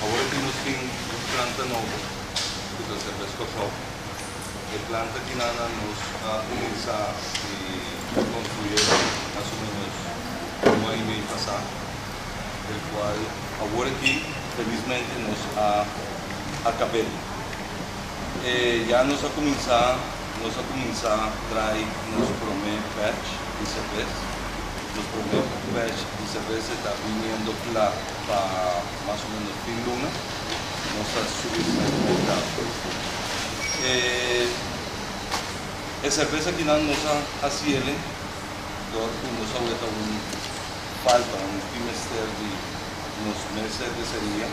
Awor aki nos tin un planta nobo ku ta Serbes Kòrsou. E planta kinana nos a kuminsá di konstruyé mas o ménos un aña i mei pasá, el kual awor aki felismente nos a akab'é. Ya nos a kuminsá nos a kuminsá trai nos promé batch di serbes. Nos promé batch di serbes e ta biniendo kla pa mas o menos fin luna. Nos ta subi riba e merkado. E serbes akinan nos a hasiele dor ku nos a weta un falta, un tin mester di nos mes serbeseria.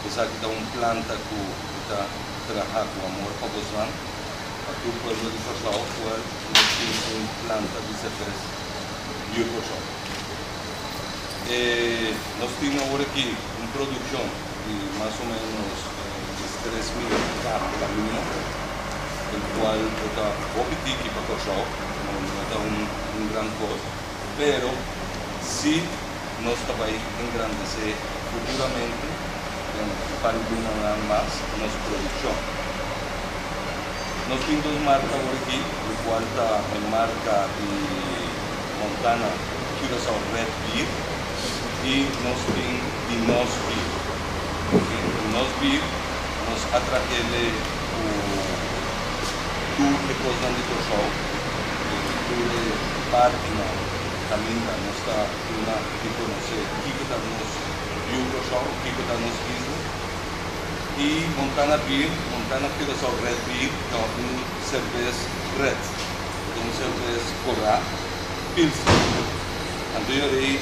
Esaki ta un planta ku ta traha ku amor pa bosnan, pa tur pueblo di Kòrsou, kual nos tin un planta di serbes yu Kòrsou. E nos tin awor aki un produkshon di mas o ménos 13.000 kaha pa luna, el kual e ta hopi tiki pa Kòrsou, no no ta un un gran kos, pero si nos ta bai engrandesé futuramente den un par di lunanan mas nos produkshon. Nos tin dos marka awor aki, lokual ta e marka di Montana Curaçao Red Beer i nos tin di Nos Beer. Oke, e Nos Beer nos a trahele ku tur e kosnan di Kòrsou, tur e partinan kaminda nos ta duna di konosé kiko ta nos yu Kòrsou, kiko ta nos isla. I Montana Beer, Montana Curaçao Red Beer ta un serbes red, ta un serbes korá, pilsner. Anto yo rei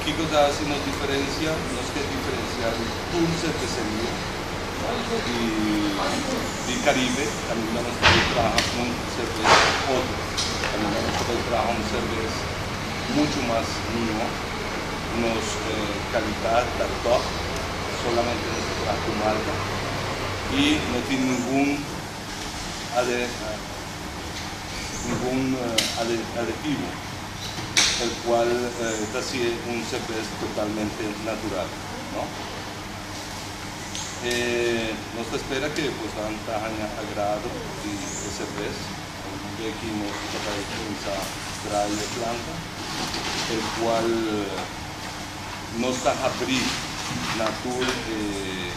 kiko ta hasi nos diferensia? Nos ke diferensiá di tur serbeseria di di Karibe, kaminda nos ta bai traha un serbes otro, kaminda nos ta bai traha un serbes muchu mas mihó, nos kalidat ta tòp. Solamente nos ta traha ku marka i no tin ningun ningun aditivo el kual ta hasié un serbes totalmente natural no. Nos ta spera ke bosnan ta haña agrado di e serbes. Algun aki nos ta bai kuminsá draai e planta el kual Nos ta habrí na tur e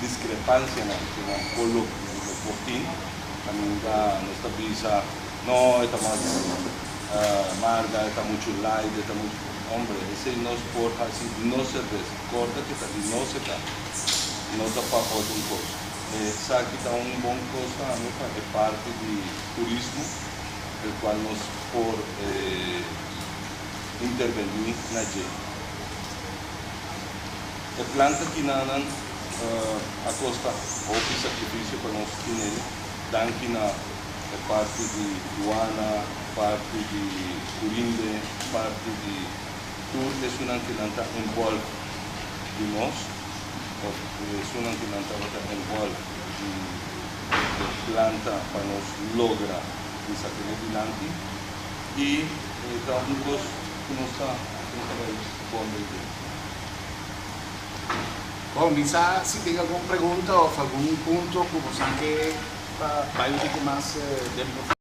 diskrepansianan ku nan por lo por tin. Kaminda nos ta bisa, no, e ta mas marga, e ta muchu light, e ta muchu. Hombre, esei nos por hasi di nos serbes. Korda ke ta di nos e ta, no ta pa otro un kos. Esaki ta un bon kos tambe pa e parti di turismo, el kual nos por. Intervení na dje. E planta kinanan a kosta hopi sakrifisio pa nos tinel, danki na e parti di duana, parti di Curinde, parti di tur esunnan ku nan ta envolv di nos of esunnan ku nan tabata envolv di e planta pa nos logra di sak'e dilanti. I e ta un kos ku nos ta ku nos ta bai bon den dje. Bon, mi sa si tin algun pregunta òf algun punto ku bosan ke pa bai un tiki mas den.